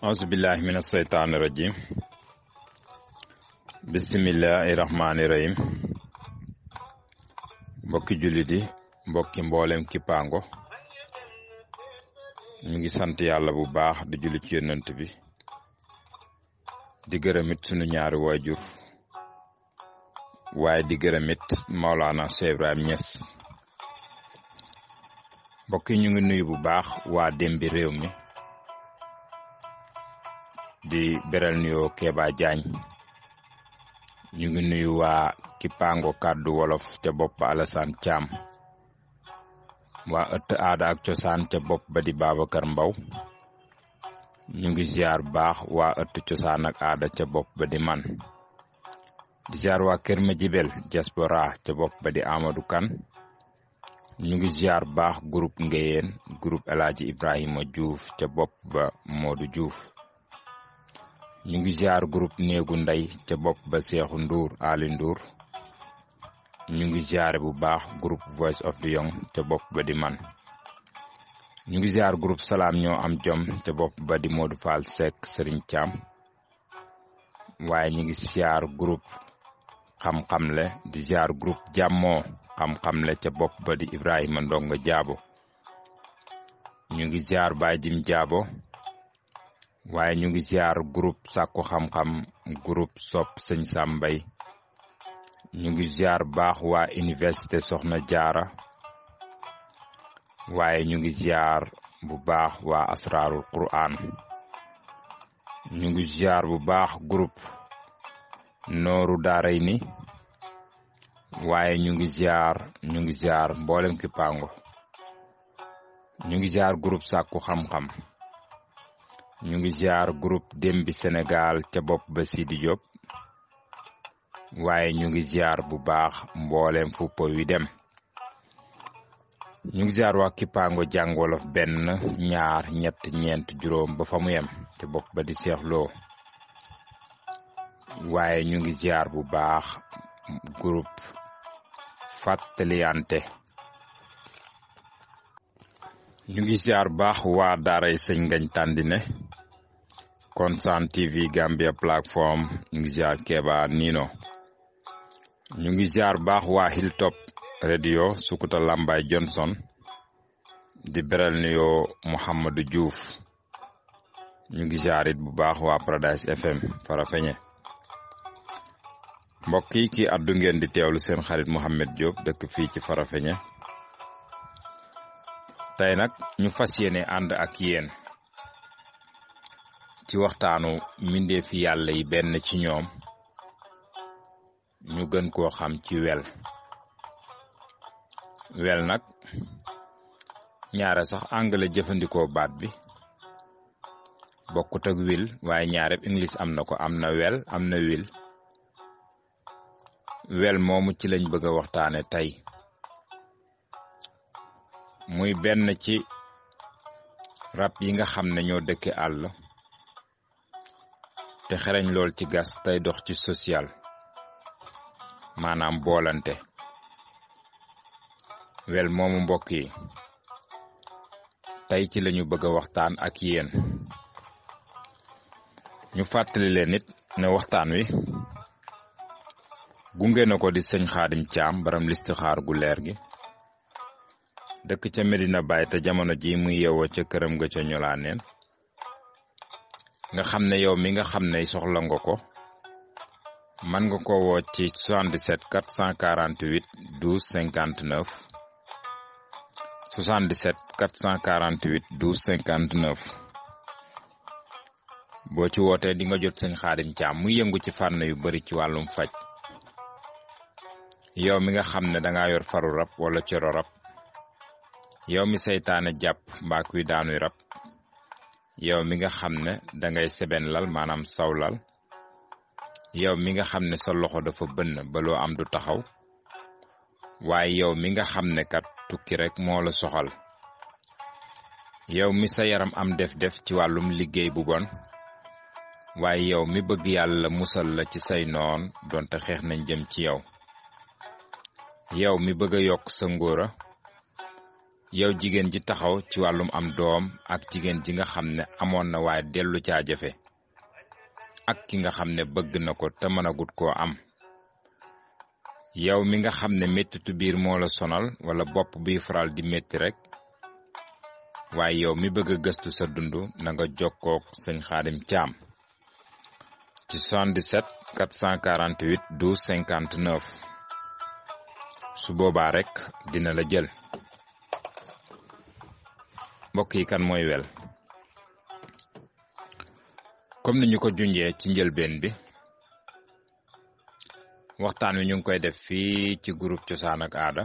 auzu billahi min asheytaani rajim bismillahi rahmaani rahim mbokki jullit yi mbokki mboolem kippaango ñu ngi sant yàlla bu baax di julli ci yonent bi di gërëmit sunu ñaari waajur waaye di gërëmit Maolana Cheikh Ibrahim Niass mbokk yi ñu ngi nuyu bu baax waa Dembi réew mi di beral nuyoo Keba Diagne ñu ngi nuyu waa Kippaango kàddu wolof ca bopp Alassane Thiam waa ëtt aada ak cosaan ca bopp ba di Babacar Mbaw ñu ngi ziar baax waa ëtt cosaan ak aada ca bopp ba di man di ziar waa Kër Madiabel diaspora ca bopp ba di Amadou Kane ñu ngi ziar baax groupe Ngéyeen groupe El Hadji Ibrahima Diouf ca bopp ba Modou Diouf ñu ngi ziar groupe néegu ndey ca bopp ba Seexu Ndour Ali Ndour ñu ngi ziare bu baax groupe Voice of the Young ca bopp ba di man ñu ngi ziar groupe Salaam ñoo am jom ca bopp ba di Modou Fall Seck Serigne Thiam waaye ñu ngi ziar groupe xam-xamle di ziar groupe Jàmmoo xam-xamle ca bopp ba di Ibrahima Ndonga Jaabo ñu ngi ziar Baye Jim Jaabo waaye ñu ngi ziar groupe Sàkku Xam-xam groupe Sopp Sëñ Sàmbay ñu ngi ziar baax waa université Soxna Jaara waaye ñu ngi ziar bu baax waa Asraarul Qur'an ñu ngi ziar bu baax groupe Nooru Daarayni waaye ñu ngi ziar mboolem Kippaango ñu ngi ziar groupe Sàkku Xam-xam ñu ngi ziar groupe Dembi Sénégal ca bopp ba Sidi Diop waaye ñu ngi ziar bu baax mboolem fu po wi dem ñu ngi ziar waa Kippaango jàng wolof benn ñaar ñett ñeent juróom ba fa mu yem ca bopp ba di Seex Loo waaye ñu ngi ziar bu baax groupe Fàttaliyante ñu ngi ziar baax waa daaray sëñ Ngañ Tàndine Constant TV Gambia platform ñu ngi ziar Keba Nino ñu ngi ziar baax waa Hilltop radio Sukuta Lambay Johnson di beral nuyoo Mouhamadou Diouf ñu ngi ziar it bu baax waa Paradise FM Farafeñe mbokk yi kii addu ngeen di teewlu seen xarit Mouhamed Diop dëkk fii ci Farafeñe tey nag ñu fas yéene ànd ak yéen ci waxtaanu mbindeefi yàlla yi benn ci ñoom ñu gën koo xam ci wel nag ñaare sax anglais jëfandikoo baat bi bokkut ak will waaye ñaare english am na ko am na wel am na wel moomu ci lañ bëgg a waxtaane tey muy benn ci rab yi nga xam ne ñoo dëkke àll te xereñ lool ci gas tey dox ci social maanaam boolante wel moomu mbokk yi tey ci lañu bëgg a waxtaan ak yéen ñu fàttali leen nit ne waxtaan wi gunge na ko di sëñ Xaadim Caam baram listixaar gu leer gi dëkk ca Medina Baye te jamono ji muy yeewoo ca këram ga ca ñolaaneen nga xam ne yow mi nga xam ne soxla nga ko man nga ko woo ci 77 448 12 59 77 448 12 59 boo ci wootee di nga jot sëñ Xaadim Caam muy yëngu ci fànn yu bari ci wàllum faj yow mi nga xam ne danga yor faru rab wala coro rab yow mi seytaane jàpp mbaa kuy daanuy rab yow mi nga xam ne dangay seben lal maanaam sawlal yow mi nga xam ne sa loxo dafa bënn ba loo am du taxaw waaye yow mi nga xam ne kat tukki rek moo la soxal yow mi sa yaram am def-def ci wàllum liggéey bu bon waaye yow mi bëgg yàlla musal la ci say noon donte xeex nañ jëm ci yow mi bëgg a yokk sa ngóora yow jigéen ji taxaw ci wàllum am doom ak jigéen ji nga xam ne amoon na waaye dellu caa jafe ak ki nga xam ne bëgg na ko te mënagut koo am yow mi nga xam ne mettitu biir moo la sonal wala bopp biy faral di metti rek waaye yow mi bëgg a gëstu sa dund na nga jokkook sëñ Xaadim Caam ci 77 448 12 59 su boobaa rek dina la jël. mbokk yi kan mooy wel comme ni ñu ko junjee ci njëlbeen bi waxtaan wi ñu ngi koy def fii ci groupe cosaan ak aada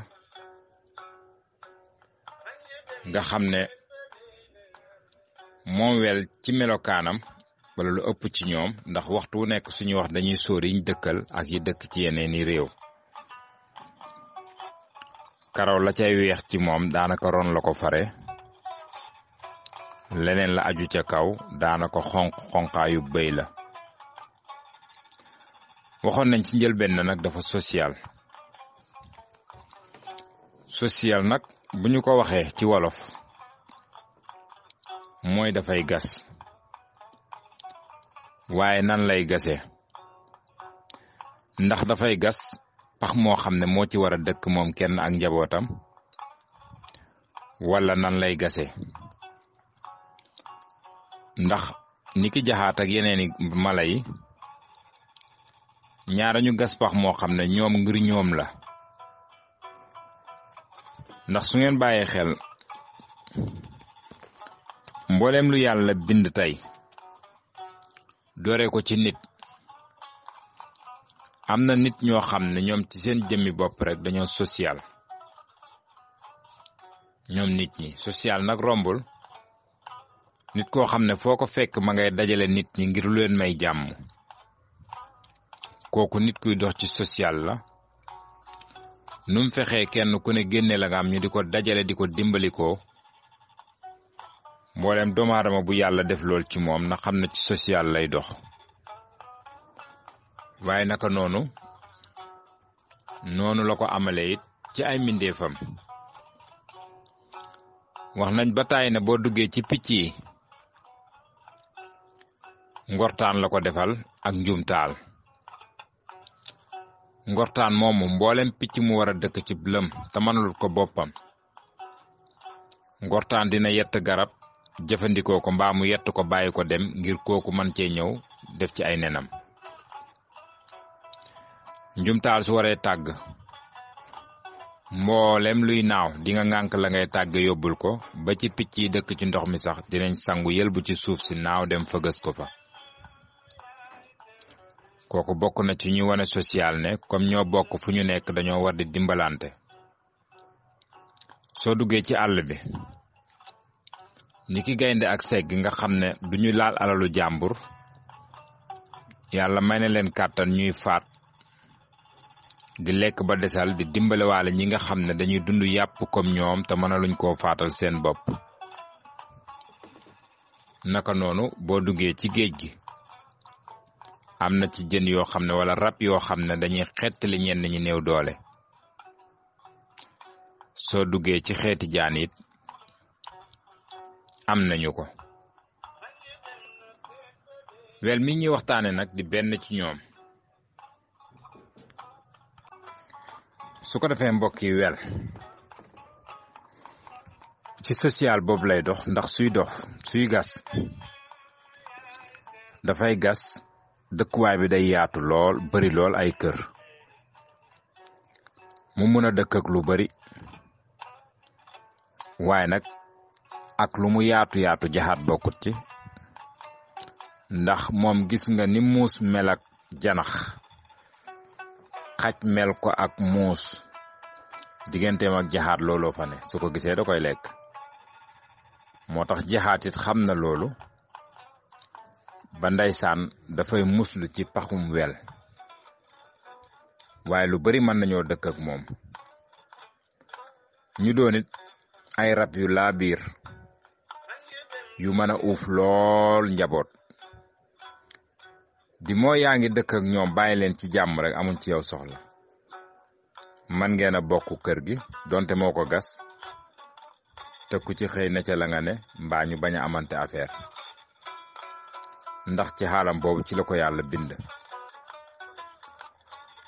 nga xam ne moom wel ci melokaanam wala lu ëpp ci ñoom ndax waxtu wu nekk suñu wax dañuy sóor yiñ dëkkal ak yi dëkk ci yeneeni réew karaw la cay weex ci moom daanaka ron la ko fare leneen la aju ca kaw daanaka xonqaayu bëy la waxoon nañ ci njëlbeen na nag dafa social nag bu ñu ko waxee ci wolof mooy dafay gas waaye nan lay gasee ndax dafay gas pax moo xam ne moo ci war a dëkk moom kenn ak njabootam wala nan lay gasee ndax niki jaxaat ak yeneeni mala yi ñaara ñu gas pax moo xam ne ñoom ngir ñoom la ndax su ngeen bàyyee xel mbooleem lu yàlla bind tey doore ko ci nit am na nit ñoo xam ne ñoom ci seen jëmmi bopp rek dañoo social ñoom nit ñi social nag rombul nit koo xam ne foo ko fekk ma ngay dajale nit ñi ngir lu leen may jàmm kooku nit kuy dox ci social la num fexee kenn ku ne génne la nga am ñu di ko dajale di ko dimbalikoo mboolem doomu aadama bu yàlla def lool ci moom na xam ne ci social lay dox waaye naka noonu la ko amale it ci ay mbindeefam wax nañ ba taay ne boo duggee ci picc yi ngortaan la ko defal ak njumtaal ngortaan moomu mboolem picc mu war a dëkk ci lëm te mënul ko boppam ngortaan dina yett garab jëfandikoo ko mbaa mu yett ko bàyyi ko dem ngir kooku mën cee ñëw def ci ay nenam njumtaal su waree tàgg mboolem luy naaw di nga ŋànk la ngay tàgg yóbbul ko ba ci picc yi dëkk ci ndox mi sax dinañ sangu yëlbu ci suuf si naaw dem fa gës ko fa kooku bokk na ci ñu wane social ne comme ñoo bokk fu ñu nekk dañoo war di dimbalante soo duggee ci àll bi niki gaynde ak segg nga xam ne duñu laal alalu jàmbur yàlla may na leen kàttan ñuy faat di lekk ba desal di dimbalewaale ñi nga xam ne dañuy dund yàpp comme ñoom te mënaluñ koo faatal seen bopp naka noonu boo duggee ci géej gi am na ci jën yoo xam ne wala rab yoo xam ne dañuy xettali ñenn ñi néew doole soo duggee ci xeeti jaan it am nañu ko wel mi ñuy waxtaane nag di benn ci ñoom su ko defee mbokk yi wel ci social boobu lay dox ndax suy gas dafay gas dëkkuwaay bi day yaatu lool bari lool ay kër mu mën a dëkk ak lu bari waaye nag ak lu mu yaatu jaxaat bokkut ci ndax moom gis nga ni muus mel ak janax xaj mel ko ak muus digganteem ak jaxaat looloo fa ne su ko gisee da koy lekk moo tax jaxaat it xam na loolu ba ndeysaan dafay muslu ci paxum wel waaye lu bari mën nañoo dëkk ak moom ñu doon it ay rab yu laa biir yu mën a uuf lool njaboot di moo yaa ngi dëkk ak ñoom bàyyi leen ci jàmm rek amuñ ci yow soxla man ngeen a bokk kër gi donte moo ko gas te ku ci xëy na ca la nga ne mbaa ñu bañ a amante affaire ndax ci xaalam boobu ci la ko yàlla bind.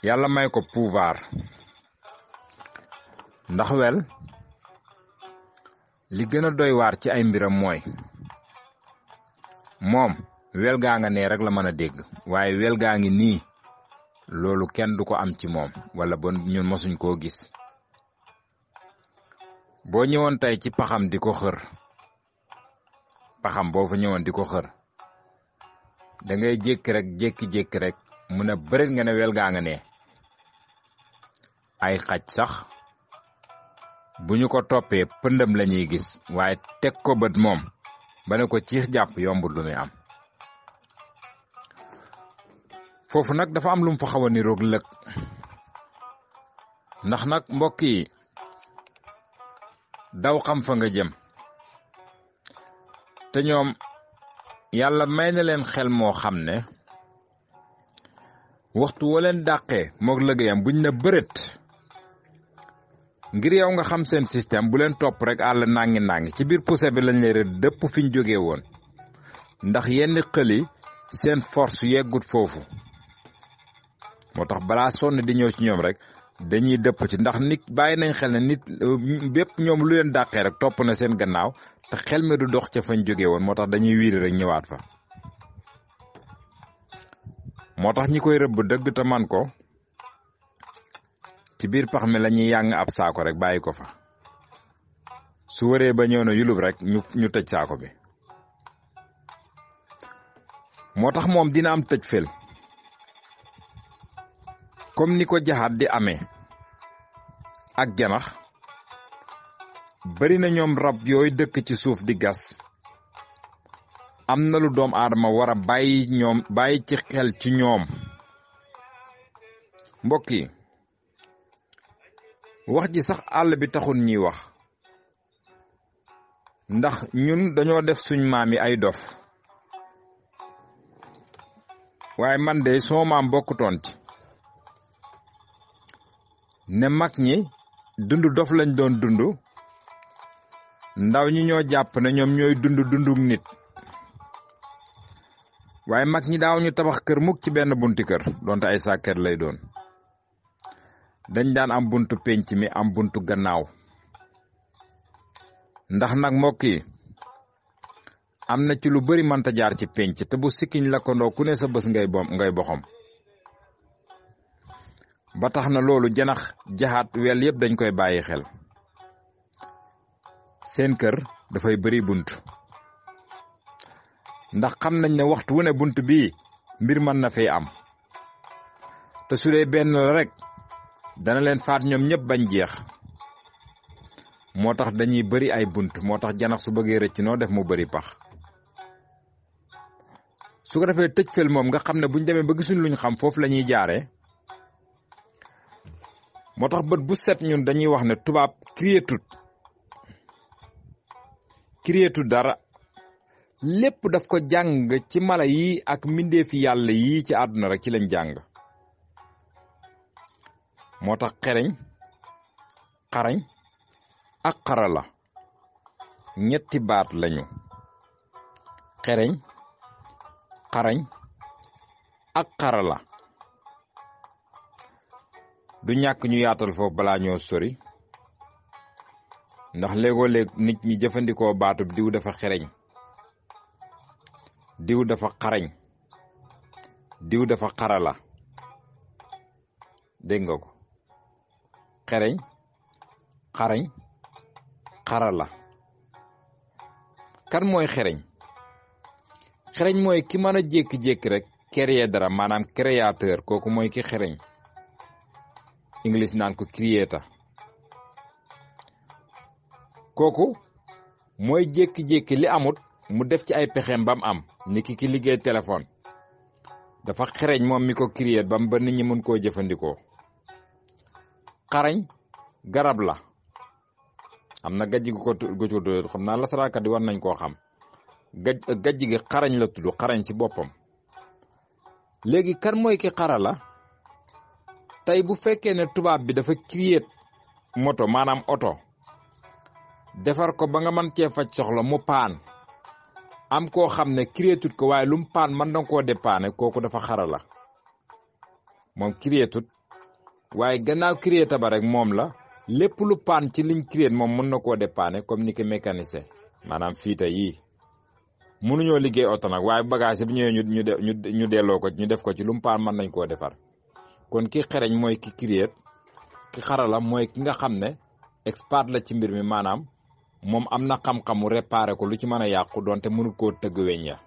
yàlla may ko pouvoir ndax wel li gën a doy waar ci ay mbiram mooy moom wel gaa nga nee rek la mën a dégg waaye wel gaa ngi nii loolu kenn du ko am ci moom wala ba ñun mosuñ koo gis. boo ñëwoon tey ci paxam di ko xër paxam boo fa ñëwoon di ko xër da ngay jékki rek mu ne bëreet nga ne wel gaa nga nee. ay xaj sax bu ñu ko toppee pëndam la ñuy gis waaye teg ko bët moom ba ne ko ciix jàpp yombul lu muy am. foofu nag dafa am lu mu fa xaw a niroog lëg ndax nag mbokk yi daw xam fa nga jëm te ñoom yàlla may na leen xel moo xam ne waxtu woo leen dàqee moog liggéeyam buñ na bërët ngir yow nga xam seen système bu leen topp rek àll nangi ci biir poussé bi lañ lay rëdd dëpp fiñ jógee woon ndax yenn xëli seen force yeggut foofu moo tax balaa sonn di ñëw ci ñoom rek dañuy dëpp ci ndax nit bàyyi nañ xel ne nit bépp ñoom lu leen dàqee rek topp na seen gannaaw te xel mi du dox ca fañ jógee woon moo tax dañuy wiiri rek ñëwaat fa. moo tax ñi koy rëbb dëgg te man ko ci biir pax mi la ñuy yàng ab saako rek bàyyi ko fa su wëree ba ñëw na yulub rek ñu tëj saako bi. moo tax moom dina am tëj fel comme ni ko jaxaat di amee ak janax bari na ñoom rab yooyu dëkk ci suuf di gas am na lu doom aadama war a bàyyi ci xel ci ñoom. mbokk yi wax ji sax àll bi taxul ñuy wax ndax ñun dañoo def suñ maam yi ay dof waaye man de soo maam bokkutoon ci ne mag ñi dund dof lañ doon dund ndaw ñi ñoo jàpp ne ñoom ñooy dunduk nit waaye mag ñi daaw ñu tabax kër mukk ci benn bunti kër donte ay sàkket lay doon dañ daan am buntu penc mi am buntu gannaaw ndax nag mbokk yi am na ci lu bari mënta jaar ci penc te bu sikkiñ la ko ndoo ku ne sa bés ngay boxam ba tax na loolu janax jaxaat wel yépp dañ koy bàyyi xel seen kër dafay bari bunt ndax xam nañ ne waxtu wu ne bunt bii mbir mën na fee am te su dee benn la rek dana leen faat ñoom ñëpp bañ jeex moo tax dañuy bari ay bunt moo tax janax su bëggee rëcc noo def mu bari pax su ko defee tëj fel moom nga xam ne buñ demee ba gisuñ luñ xam foofu la ñuy jaaree moo tax bët bu set ñun dañuy wax ne tubaab créetut dara lépp daf ko jàng ci mala yi ak mbindeefi yàlla yi ci àdduna rek ci lañ jàng moo tax xarañ ak xarala ñetti baat lañu xereñ xarañ ak xarala du ñàkk ñu yaatal foofu balaa ñoo sori ndax léegoo-léeg nit ñi jëfandikoo baatub diw dafa xereñ diw dafa xarañ diw dafa xarala dégg nga ko xereñ xarañ xarala kan mooy xereñ mooy ki mën a jékki-jékki rek créer dara maanaam créateur kooku mooy ki xereñ English naan ko creator kooku mooy jékki-jékki li amut mu def ci ay pexeem bam am niki ki liggéey téléphone dafa xereñ moom mi ko créer bam ba nit ñi mën koo jëfandikoo xarañ garab la am na gajj gu ko tudd xam naa lasaraakat yi war nañ koo xam gajj gi xarañ la tudd xarañ ci boppam léegi kan mooy ki xarala tey bu fekkee ne tubaab bi dafa créer moto maanaam oto defar ko ba nga mën cee faj soxla mu paan am koo xam ne créetut ko waaye lu mu paan mën na koo dépanner kooku dafa xarala moom créetut waaye gannaaw créeta ba rek moom la lépp lu paan ci liñ créet moom mën na koo dépanner comme ni ko mécanicien maanaam fiita yii mënuñoo liggéey oto nag waaye bagage bi ñëwee ñu delloo ko ñu def ko ci lu mu paan mën nañ koo defar kon ki xereñ mooy ki créet ki xarala mooy ki nga xam ne expert la ci mbir mi maanaam moom am na xam-xamu réparé ko lu ci mën a yàqu doonte mënu koo tëgg weñ ya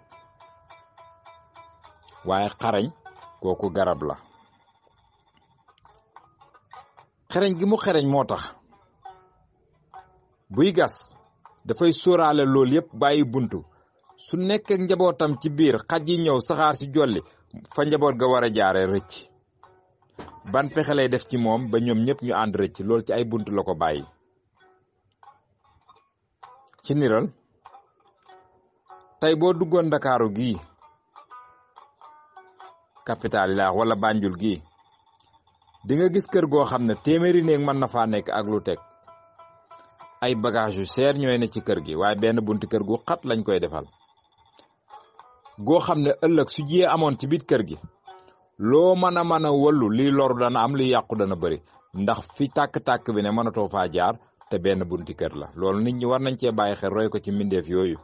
waaye xarañ kooku garab la xereñ gi mu xereñ moo tax buy gas dafay sóoraale loolu yépp bàyyi buntu su nekk ak njabootam ci biir xaj yi ñëw saxaar si jolli fa njaboot ga war a jaare rëcc ban pexe lay def ci moom ba ñoom ñëpp ñu ànd rëcc loolu ci ay buntu la ko bàyyi ci niral tey boo duggoon Ndakaaru gii capital yi laa wala Banjul gii di nga gis kër goo xam ne téeméeri néeg mën na faa nekk ak lu teg ay bagage yu seer ñooy ne ci kër gi waaye benn buntu kër gu xat lañ koy defal goo xam ne ëllëg su jiyee amoon ci biir kër gi loo mën a wallu liy loru dana am liy yàqu dana bëri ndax fi tàkk-tàkk bi ne mënatoo faa jaar te benn bunti kër la loolu nit ñi war nañ cee bàyyi xel roy ko ci mbindeef yooyu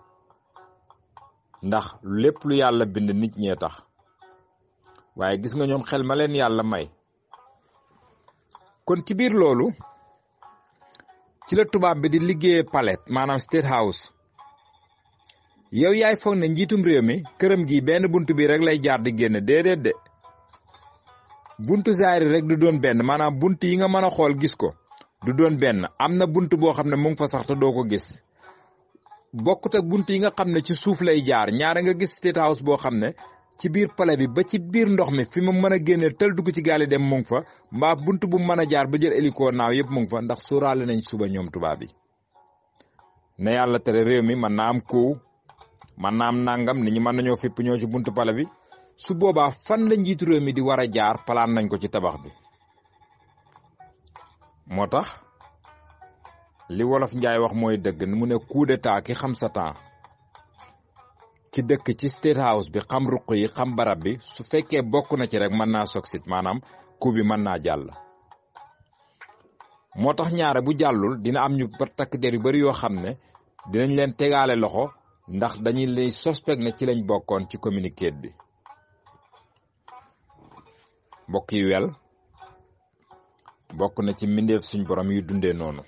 ndax lépp lu yàlla bind nit ñee tax waaye gis nga ñoom xel ma leen yàlla may kon ci biir loolu ci la tubaab bi di liggéeye palais maanaam state house yow yaay foog ne njiitum réew mi këram gi benn buntu bi rek lay jaar di génn déedéet de buntu zaari rek du doon benn maanaam bunt yi nga mën a xool gis ko du doon benn am na bunt boo xam ne mu ngi fa sax te doo ko gis bokkut ak bunt yi nga xam ne ci suuf lay jaar ñaare nga gis state house boo xam ne ci biir palais bi ba ci biir ndox mi fi mu mën a génneel tël dugg ci gaali dem mu ngi fa mbaa bunt bu mën a jaar ba jël hélico naaw yëpp mu ngi fa ndax sóoraale nañ suba ñoom tubaab yi ne yàlla tere réew mi mën naa am koow mën naa am nangam nit ñi mën nañoo fépp ñoo ci buntu palais bi su boobaa fan la njiitu réew mi di war a jaar palaan nañ ko ci tabax bi moo tax li wolof njaay wax mooy dëgg mu ne coup d'état ki xam sa temps ki dëkk ci state house bi xam ruq yi xam barab bi su fekkee bokk na ci rek mën naa soksit maanaam coup bi mën naa jàll moo tax ñaare bu jàllul dina am ñu takk der yu bari yoo xam ne dinañ leen tegaale loxo ndax dañuy lay suspect ne ci lañ bokkoon ci communiqué bi mbokk yi wel bokk na ci mbindeef suñ borom yu dundee noonu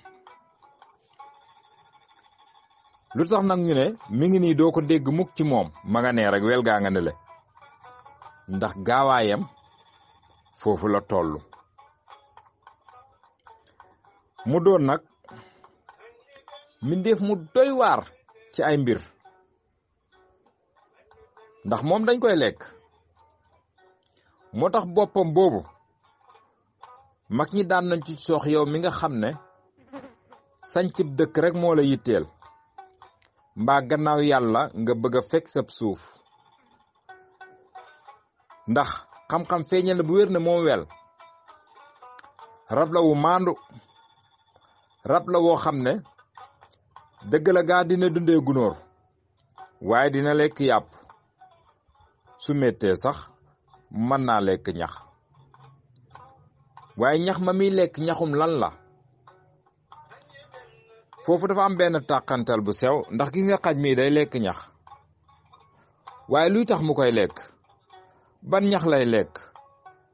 lu tax nag ñu ne mi ngi nii doo ko dégg mukk ci moom ma nga nee rek wel gaa nga ne le ndax gaawaayam foofu la toll mu doon nag mbindeef mu doy waar ci ay mbir ndax moom dañ koy lekk moo tax boppam boobu mag ñi daan nañ ci soox yow mi nga xam ne sañcib dëkk rek moo la yitteel mbaa gannaaw yàlla nga bëgg a fekk sab suuf ndax xam-xam feeñal na bu wér ne moom wel rab la wu maandu rab la woo xam ne dëgg la gaa dina dundee gunóor waaye dina lekk yàpp su mettee sax mën naa lekk ñax waaye ñax ma muy lekk ñaxum lan la foofu dafa am benn tàqantal bu sew ndax gis nga xaj mi day lekk ñax waaye luy tax mu koy lekk ban ñax lay lekk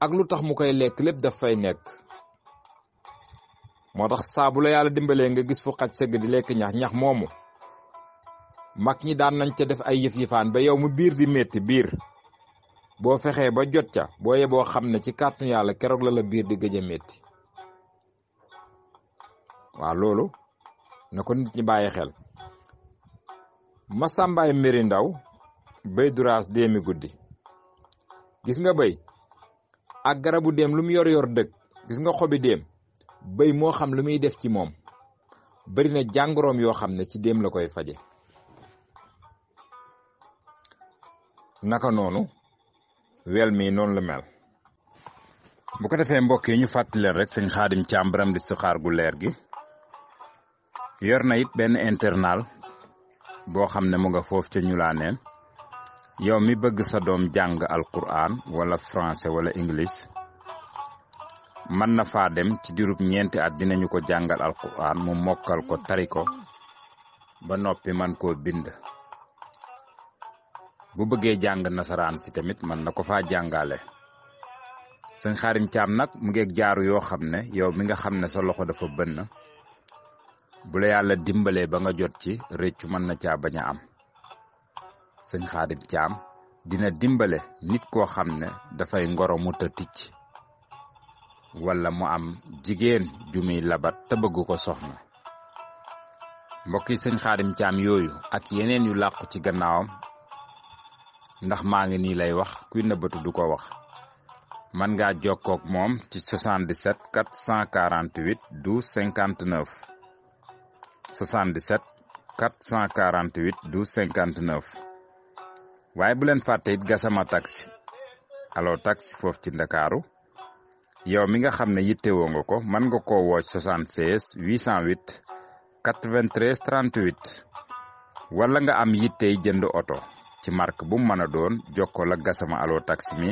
ak lu tax mu koy lekk lépp daf fay nekk moo tax saa bu la yàlla dimbalee nga gis fu xaj sëgg di lekk ñax moomu mag ñi daan nañ ca def ay yëf-yëfaan ba yow mu biir di metti biir boo fexee ba jot ca boo yeboo xam ne ci kàttanu yàlla keroog la biir di gëj a metti waaw loolu na ko nit ñi bàyyi xel Masàmbaay Mbéri Ndaw béy duraas déemi guddi gis nga béy ak garabu déem lu mu yor dëkk gis nga xobi déem béy moo xam lu muy def ci moom bari na jàngoroom yoo xam ne ci déem la koy faje naka noonu wel mi noonu la mel bu ko defee mbokk yi ñu fàttali leen rek sëñ Xaadim Caam Borom Listixaar gu leer gi yor na it benn internal boo xam ne mu nga foofu ca ñu laa neen yow mi bëgg sa doom jàng alquran wala français wala english mën na faa dem ci diirub 4 at dinañu ko jàngal alquran mu mokkal ko tari ko ba noppi man koo bind bu bëggee jàng nasaraan si tamit mën na ko faa jàngale sëñ Xaadim Caam nag mu ngeeg jaaru yoo xam ne yow mi nga xam ne sa loxo dafa bënn bu la yàlla dimbalee ba nga jot ci réccu mën na caa bañ a am sëñ Xaadim Caam dina dimbale nit koo xam ne dafay ngoro mu ta ticc wala mu am jigéen ju muy labat te bëgg ko soxna mbokk yi sëñ Xaadim Caam yooyu ak yeneen yu làqu ci gannaawam ndax maa ngi nii lay wax kuy nëbbatu du ko wax man ngaa jokkook moom ci 77 448 12 59 77 448 12 59 waaye bu leen fàtte it Gassama taxi allo taxi foofu ci Ndakaaru yow mi nga xam ne yittewoo nga ko mën nga koo woo 76 808 93 38 wala nga am yittey jënd oto ci marque bu mu mën a doon jokkoo la Gassama allo taxi mi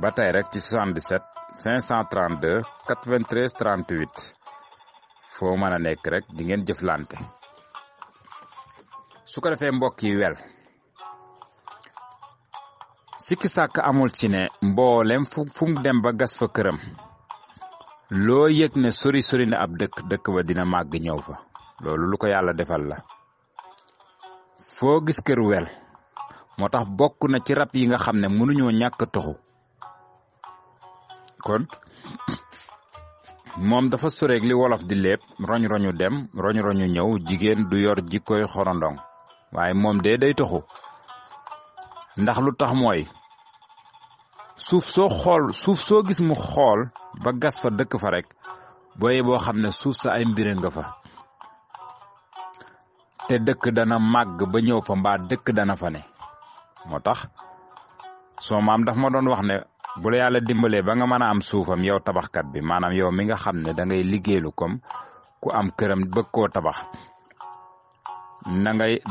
ba tey rek ci 77 532 93 38 foo mën a nekk rek di ngeen jëflante su ko defee mbokk yi wel sikki sàkk amul ci ne mboolem fu mu dem ba gas fa këram loo yëg ne sori na ab dëkk ba dina màgg ñëw fa loolu lu ko yàlla defal la foo gis kër wel moo tax bokk na ci rab yi nga xam ne mënuñoo ñàkk toxu kon moom dafa soreeg li wolof di lépp roñ-roñu dem roñ-roñu ñëw jigéen du yor jikkoy xorondong waaye moom day toxu ndax lu tax mooy suuf soo gis mu xool ba gas fa dëkk fa rek booye boo xam ne suuf sa ay mbire nga fa te dëkk dana màgg ba ñëw fa mbaa dëkk dana fa ne moo tax soo maam daf ma doon wax ne bu la yàlla dimbalee ba nga mën a am suufam yow tabaxkat bi maanaam yow mi nga xam ne da ngay liggéeylu comme ku am këram bëgg koo tabax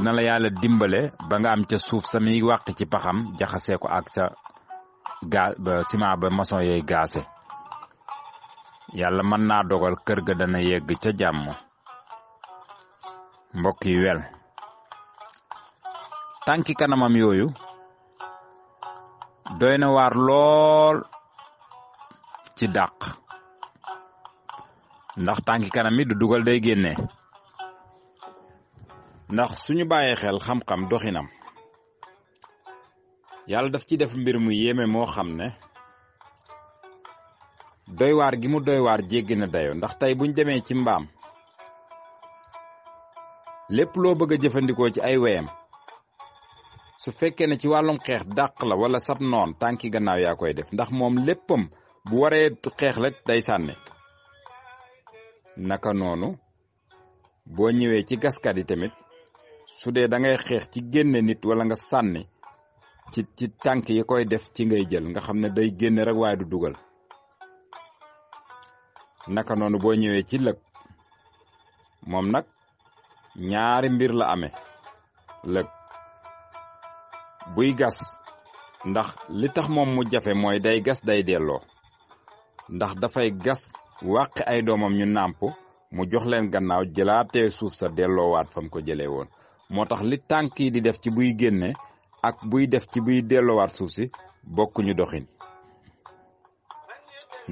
na la yàlla dimbale ba nga am ca suuf sa muy wàq ci paxam jaxasee ko ak ca ba ciment ba maçon yey gaase yàlla mën naa dogal kër ga dana yegg ca jàmm mbokk yi wel tànki kanamam yooyu doy na waar lool ci dàq ndax tànki kanam mi du dugal day génne ndax suñu bàyyee xel xam-xam doxinam yàlla daf ci def mbir mu yéeme moo xam ne doy waar gi mu doy waar jéggi na dayo ndax tey buñ demee ci mbaam lépp loo bëgg a jëfandikoo ci ay weyam su fekkee ne ci wàllum xeex dàq la wala sab noon tànki gannaaw yaa koy def ndax moom léppam bu waree xeex rek day sànni naka noonu boo ñëwee ci gaskat yi tamit su dee da ngay xeex ci génne nit wala nga sànni ci tànk yi koy def ci ngay jël nga xam ne day génne rek waaye du dugal naka noonu boo ñëwee ci lëg moom nag ñaari mbir la amee lëg buy gas ndax li tax moom mu jafe mooy day gas day delloo ndax dafay gas wàqi ay doomam ñu nàmp mu jox leen gannaaw jëlaatee suuf sa delloowaat fam ko jëlee woon moo tax li tànk yi di def ci buy génne ak buy def ci buy delloowaat suuf si bokkuñu doxin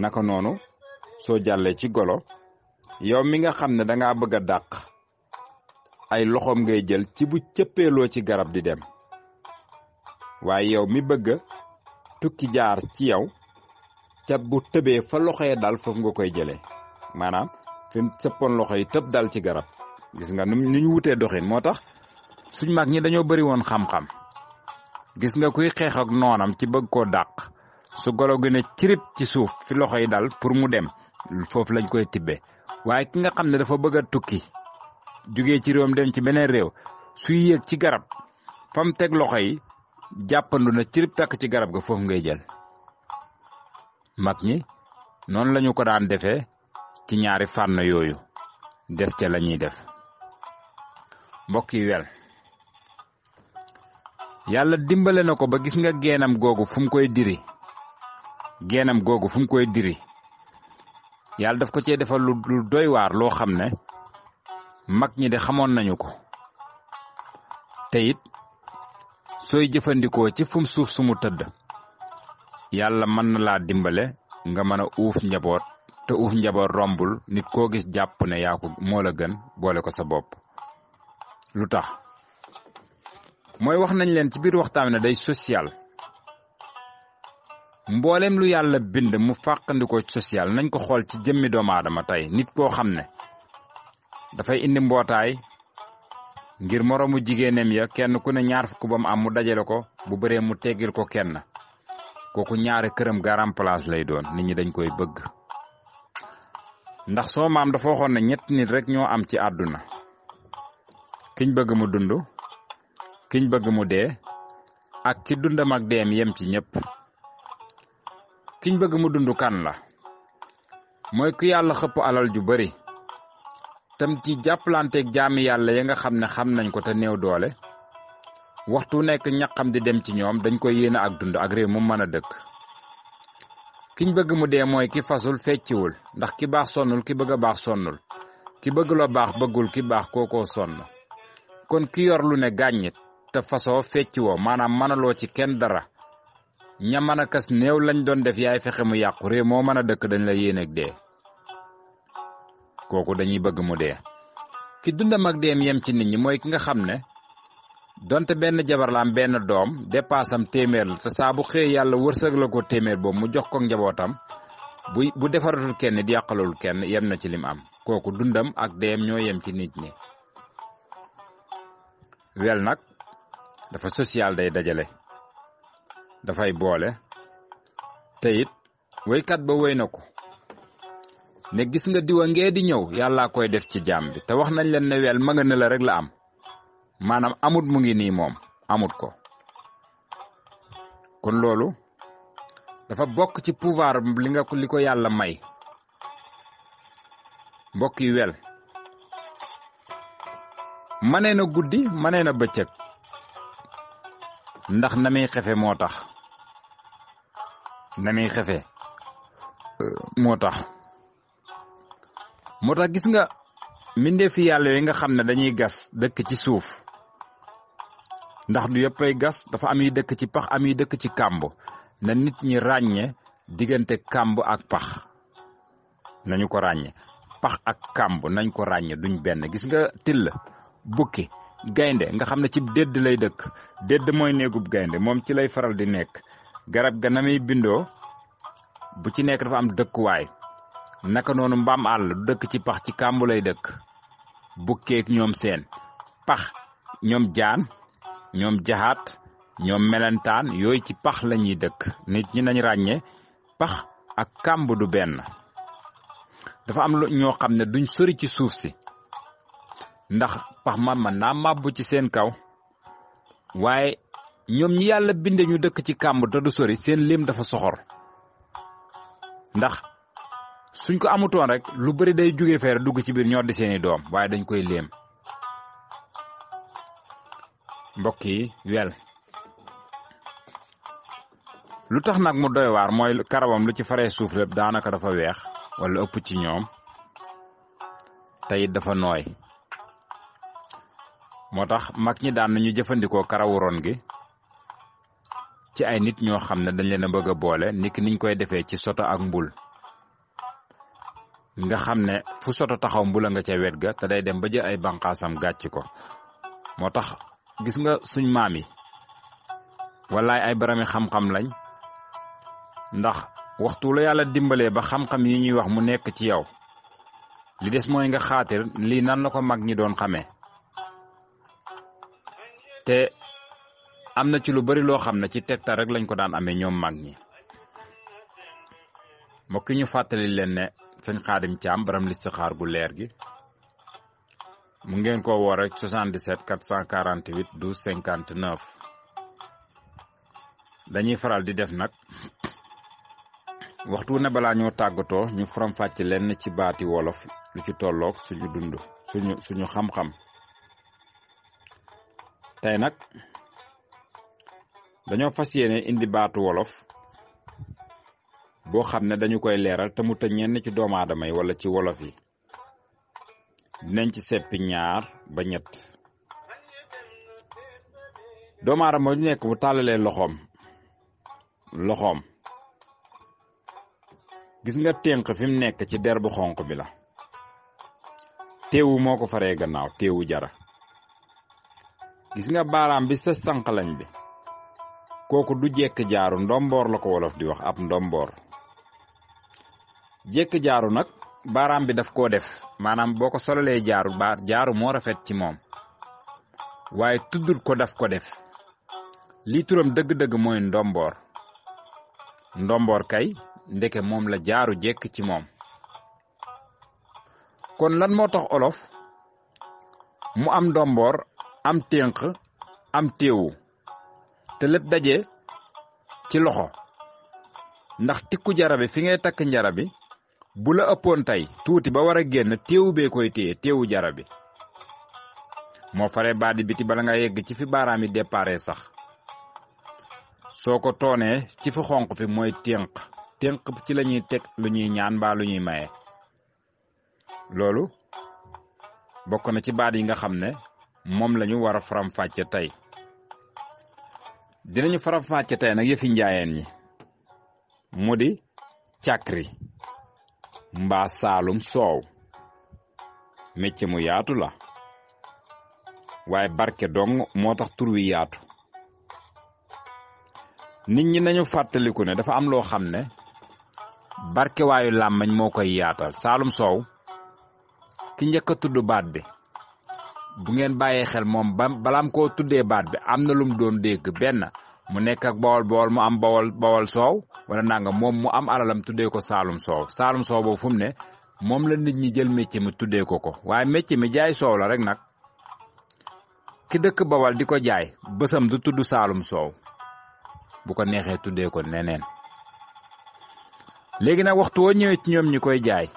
naka noonu soo jàllee ci golo yow mi nga xam ne dangaa bëgg a dàq ay loxoom ngay jël ci bu cëppeeloo ci garab di dem waaye yow mi bëgg tukki jaar ci yow ca bu tëbee fa loxoy dal foofu nga koy jëlee maanaam fi mu sëppoon loxo yi tëb dal ci garab gis nga nu ñu wutee doxin moo tax suñ mag ñi dañoo bari woon xam-xam gis nga kuy xeex ak noonam ci bëgg koo dàq su golo gi ne cirib ci suuf fi loxo yi dal pour mu dem foofu lañ koy tibbee waaye ki nga xam ne dafa bëgg a tukki jugee ci réewam dem ci beneen réew suy yéeg ci garab fam teg loxo yi jàppandu na cirib takk ci garab ga foofu ngay jël mag ñi noonu lañu ko daan defee ci ñaari fànn yooyu def ca la ñuy def. mbokk yi wel yàlla dimbale na ko ba gis nga geenam googu fu mu koy diri yàlla daf ko cee defal lu doy waar loo xam ne mag ñi de xamoon nañu ko te it sooy jëfandikoo ci fum suuf su mu tëdd yàlla mën na laa dimbale nga mën a uuf njaboot te uuf njaboot rombul nit koo gis jàpp ne yaa ko moo la gën boole ko sa bopp. lu tax mooy wax nañ leen ci biir waxtaan ne day social mboolem lu yàlla bind mu fàqandikoo social nañ ko xool ci jëmmi doomu aadama tey nit koo xam ne dafay indi mbootaay ngir moroomu jigéeneem ya kenn ku ne 2 fukk ba mu am mu dajale ko bu bëree mu teggil ko kenn kooku ñaari këram garam place lay doon nit ñi dañ koy bëgg ndax soo maam dafa waxoon ne 3 nit rek ñoo am ci àdduna kiñ bëgg mu dund kiñ bëgg mu dee ak ki dundam ak deem yem ci ñëpp. kiñ bëgg mu dund kan la mooy ku yàlla xëpp alal ju bari tam ci jàppalanteeg jaami yàlla ya nga xam ne xam nañ ko te néew doole waxtu nekk ñaqam di dem ci ñoom dañ koy yéene ak dund ak réew mu mën a dëkk. kiñ bëgg mu dee mooy ki fasul fecciwul ndax ki baax sonnul ki bëgg a baax sonnul ki bëgg loo baax bëggul ki baax kookoo sonn kon ki yor lu ne gàññit te fasoo fecciwoo maanaam mënaloo ci kenn dara ña mën a kas néew lañ doon def yaay fexe mu yàqu réew moo mën a dëkk dañ la yéene ak dee kooku dañuy bëgg mu dee. ki dundam ak deem yem ci nit ñi mooy ki nga xam ne donte benn jabar la am benn doom dépassam téeméer la te saa bu xëy yàlla wërsëg la ko téeméer boobu mu jox ko njabootam bu defaratul kenn di yàqalul kenn yem na ci lim am kooku dundam ak deem ñoo yem ci nit ñi. wel nag dafa social day dajale dafay boole te it waykat ba woy na ko ne gis nga diwa ngee di ñëw yàllaa koy def ci jaam bi te wax nañ leen ne wel ma nga ne la rek la am maanaam amut mu ngi nii moom amut ko kon loolu dafa bokk ci pouvoir li ko yàlla may. mbokk yi wel manee na guddi manee na bëccëg ndax na muy xefe moo tax gis nga mbindeefi yàlla yi nga xam ne dañuy gas dëkk ci suuf ndax du yëppay gas dafa am yi dëkk ci pax am yi dëkk ci kàmb na nit ñi ràññe diggante kàmb ak pax nañu ko ràññe pax ak kàmb nañ ko ràññe duñ benn. gis nga till bukki gaynde nga xam ne ci dédd lay dëkk dédd mooy néegub gaynde moom ci lay faral di nekk garab ga na muy bindoo bu ci nekk dafa am dëkkuwaay naka noonu mbaam àll du dëkk ci pax ci kàmb lay dëkk bukkeek ñoom seen pax ñoom jaan ñoom jaxaat ñoom melentaan yooyu ci pax lañuy dëkk nit ñi nañ ràññee pax ak kàmb du benn. dafa am ñoo xam ne duñ sori ci suuf si ndax pax ma mën naa màbbu ci seen kaw waaye ñoom ñi yàlla binde ñu dëkk ci kàmb te du sori seen lim dafa soxor ndax suñ ko amutoon rek lu bari day jóge feere dugg ci biir ñoo di seeni doom waaye dañ koy léem. mbokk yi wel lu tax nag mu doy waar mooy karawam lu ci faree suuf lépp daanaka dafa weex wala ëpp ci ñoom te it dafa nooy moo tax mag ñi daan nañu jëfandikoo karawu ron gi ci ay nit ñoo xam ne dañ leen a bëgg a boole niki niñ koy defee ci soto ak mbul nga xam ne fu soto taxaw mbula nga ca wet ga te day dem ba jël ay banqaasam gàcc ko. moo tax gis nga suñ maam yi wallaay ay barami xam-xam lañ ndax waxtu la yàlla dimbalee ba xam-xam yi ñuy wax mu nekk ci yow li des mooy nga xaatir lii nan la ko mag ñi doon xamee te am na ci lu bari loo xam ne ci tegtal rek lañ ko daan amee ñoom mag ñi. mbokk ñu fàttali leen ne sëñ Xaadim Caam baram listixaar gu leer gi mu ngeen ko woo rek 77 448 12 59 dañuy faral di def nag waxtu ne balaa ñoo tàggatoo ñu faram-fàcce lenn ci baati wolof lu ci tolloog suñu dund suñu xam-xam. tey nag dañoo fas yéene indi baatu wolof boo xam ne dañu koy leeral te mu të ñenn ci doomu aadama yi wala ci wolof yi. dinañ ci seppi 2 ba 3 doomu aadama bu nekk bu tàllalee loxoom gis nga ténk fi mu nekk ci der bu xonq bi la. teewu moo ko faree gannaaw teewu jara. gis nga baaraam bi sa sànqalañ bi kooku du jekk jaaru ndomboor la ko wolof di wax ab ndomboor. jekk jaaru nag baaraam bi daf koo def maanaam boo ko solalee jaaru moo rafet ci moom waaye tuddul ko daf ko def. lii turam dëgg-dëgg mooy ndomboor kay ndeke moom la jaaru jekk ci moom. kon lan moo tax olof mu am ndomboor am ténk am teewu te lépp daje ci loxo? ndax tikku jara bi fi ngay takk njara bi bu la ëppoon tey tuuti ba war a génn teewu bee koy téye teewu jara bi moo faree baadi biti bala nga yegg ci fi baaraam yi déparé sax. soo ko toonee ci fi xonq fi mooy ténk ci la ñuy teg lu ñuy ñaan mbaa lu ñuy maye. loolu bokk na ci baat yi nga xam ne moom lañu war a faram-fàcce tey. dinañu faram-fàcce tey nag yëfi njaayeen ñi mu di càkkri mbaa saalum soow. métier mu yaatu la waaye barke dong moo tax tur wi yaatu. nit ñi nañu fàttaliku ne dafa am loo xam ne barke waayu làmmañ moo koy yaatal. saalum soow ki njëkk a tudd baat bi bu ngeen bàyyee xel moom balaam koo tuddee baat bi am na lum doon dégg. benn mu nekk ak bawol mu am bawol soow wala nanga moom mu am alalam tuddee ko saalum soow boobu fu mu ne moom la nit ñi jël métier mi tuddee ko waaye métier mi jaay soow la rek nag. ki dëkk bawol di ko jaay bësam du tudd saalum soow bu ko neexee tuddee ko neneen. léegi nag waxtu woo ñëwee ci ñoom ñi koy jaay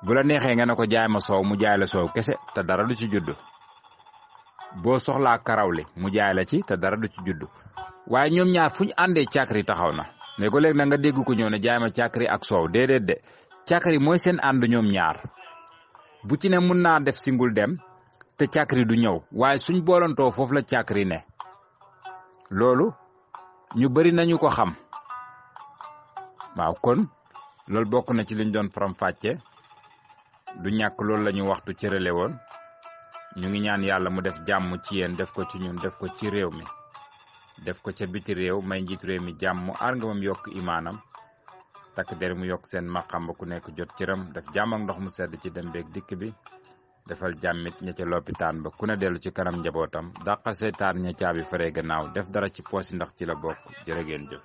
bu la neexee nga ne ko jaay ma soow mu jaay la soow kese te dara du ci judd. boo soxlaa karawli mu jaay la ci te dara du ci judd. waaye ñoom ñaar fu ñu àndee càkkri taxaw na. léegi léegi nag nga dégg ko ñëw ne jaay ma càkkri ak soow déedéet de càkkri mooy seen ànd ñoom ñaar. bu ci ne mun naa def singul dem te càkkri du ñëw waaye suñ boolantoo foofu la càkkri ne. loolu ñu bari nañu ko xam. waaw kon loolu bokk na ci liñ doon faram-fàcce. du ñàkk loolu la ñu waxtu cërale woon. ñu ngi ñaan yàlla mu def jàmm ci yéen def ko ci ñun def ko ci réew mi def ko ca biti réew may njiit réew mi jàmm aar nga moom yokk imaanam takk der mu yokk seen maqam ba ku nekk jot cëram def jàmm ak ndox mu sedd ci dem beeg dikk bi defal jàmmit ña ca lopitaan ba ku ne dellu ci kanam njabootam dàqa seytaan ña caabi faree gannaaw def dara ci poosi ndax ci la bokk jërë ngeen jëf.